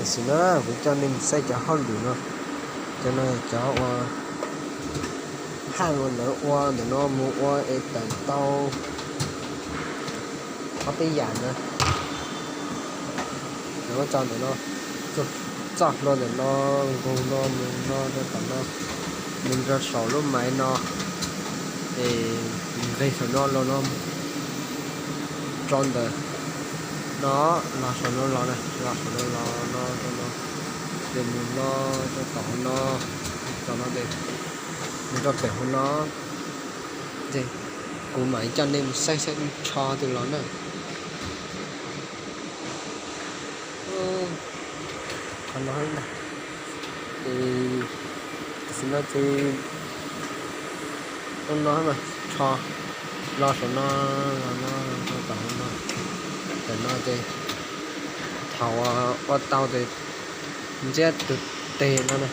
Tam sim no kuv coj nej mus saib cov hauj lwm no. Cov no cov ua haj ua lawv ua ntawm no mus ua es tawm tau ob peb yam na. Lawv ua tso ntawm no, txoj hlua ntawm no, nqug no mus no rau tom no, mus rau saum lub maiv no, es nqis saum no los no, tso ntawm no, los saum no los na, los saum no los no rau no, ces mus no rau tom no, tso no ces mus rau pem hauv no. Ces kuv mam coj nej mus saib saib tsho twg los na. Qhov no ntag. Ces tam sim no ces ua no mas tsho los saum no, los no, los tom no, tom no ces thaum ua tau ces ntsiab tus teg no na,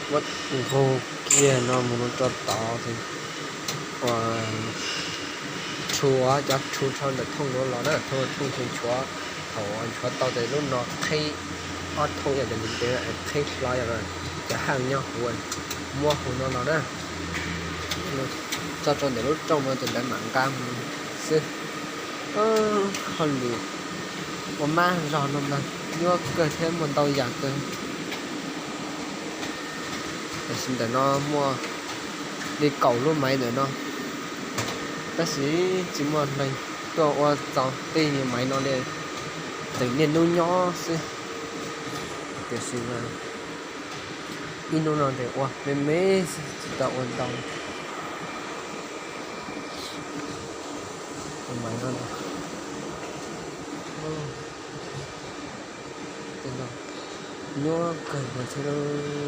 muab nqug kiag no mus rau tod ces ua tshuav cov tshuav tsho ntawm thooj no los na, thooj thooj tshee tshuav. Thaum tshuav tau ces lub no qhib ob thooj yam cov ntev ntev qhib hlo yam cov haj nyob huv, muab huv no los na. Tso rau ntawm lub rooj no ces lawv mam nqa mus xwb. Hauj lwm ua mab zog no mas nyuaj kawg thiab muaj ntau yam kawg. Tam sim ntawm no muaj li kaum lub maiv ntawm no, tab sis tsis muaj neeg tuaj ua txaus tej nyuag maiv no li, tseem niaj hnub nyob xwb. Tiam sis mas ib hnub no ces ua me me xwb, tsis tau ua ntau. Maiv no, nyuaj kawg nkaus thiab lauj.